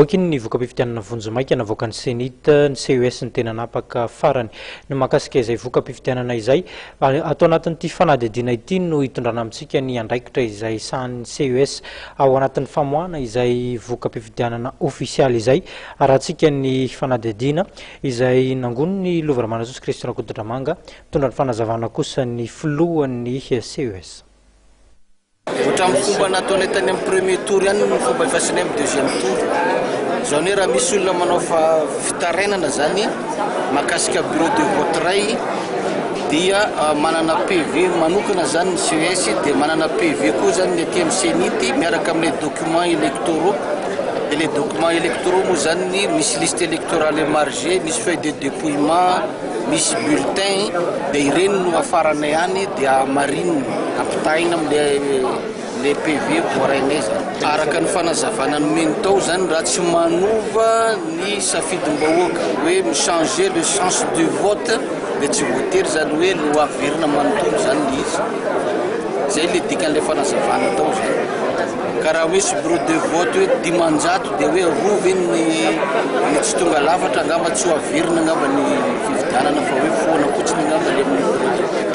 Nivoaka iny ny voka-pifidianana vonjimaika navoakan'ny Cenit, ny CES ny tena nanapaka farany. Ny mahakasika izay voka-pifidianana izay, ato anatin'ity fanadihadiana ity no hitondrana amintsika ny andraikitra izay sahanin'ny CES ao anatin'ny famoahana izay voka-pifidianana ofisialy izay. Arahantsika ny fanadihadiana izay nangonin'i Lova Ramanantsoa sy Christian Rakotondramanga, mitondra ny fanazavana kosa ny filohan'ny CES. Ohatran'ny fomba nataonay tany amin'ny premier tour ihany ny fomba ifasinay amin'ny deuxième tour. Izany hoe raha misy olona manao fitarainana zany mahakasika bureau de vote iray dia manana PV manokana zany ny CES dia manana PV koa zany ny aty amin'ny CENIT miaraka amin'ilay documents électoraux. Dia ilay documents électoraux moa zany misy liste électorale émargée, misy feuille de dépouillement, misy bulletin dia ireny no afaranay any dia hamarinina, ampitahaina amin'ilay le PV voarainay zany. Araka ny fanazavana nomeny tao zany raha tsy manova ny safidim-bahoaka hoe mi-changer le sens du vote dia tsy voatery zany hoe no averina manontolo zany le izy. Zay le dikan'ilay fanazavana tao zany. Ka raha misy bureau de vote hoe 500 dia hoe roa ve ny ny tsy tonga lafatra angamba tsy ho averina angamba ny fifidianana fa hoe foana fotsiny angamba le amin'ny bureau de vote.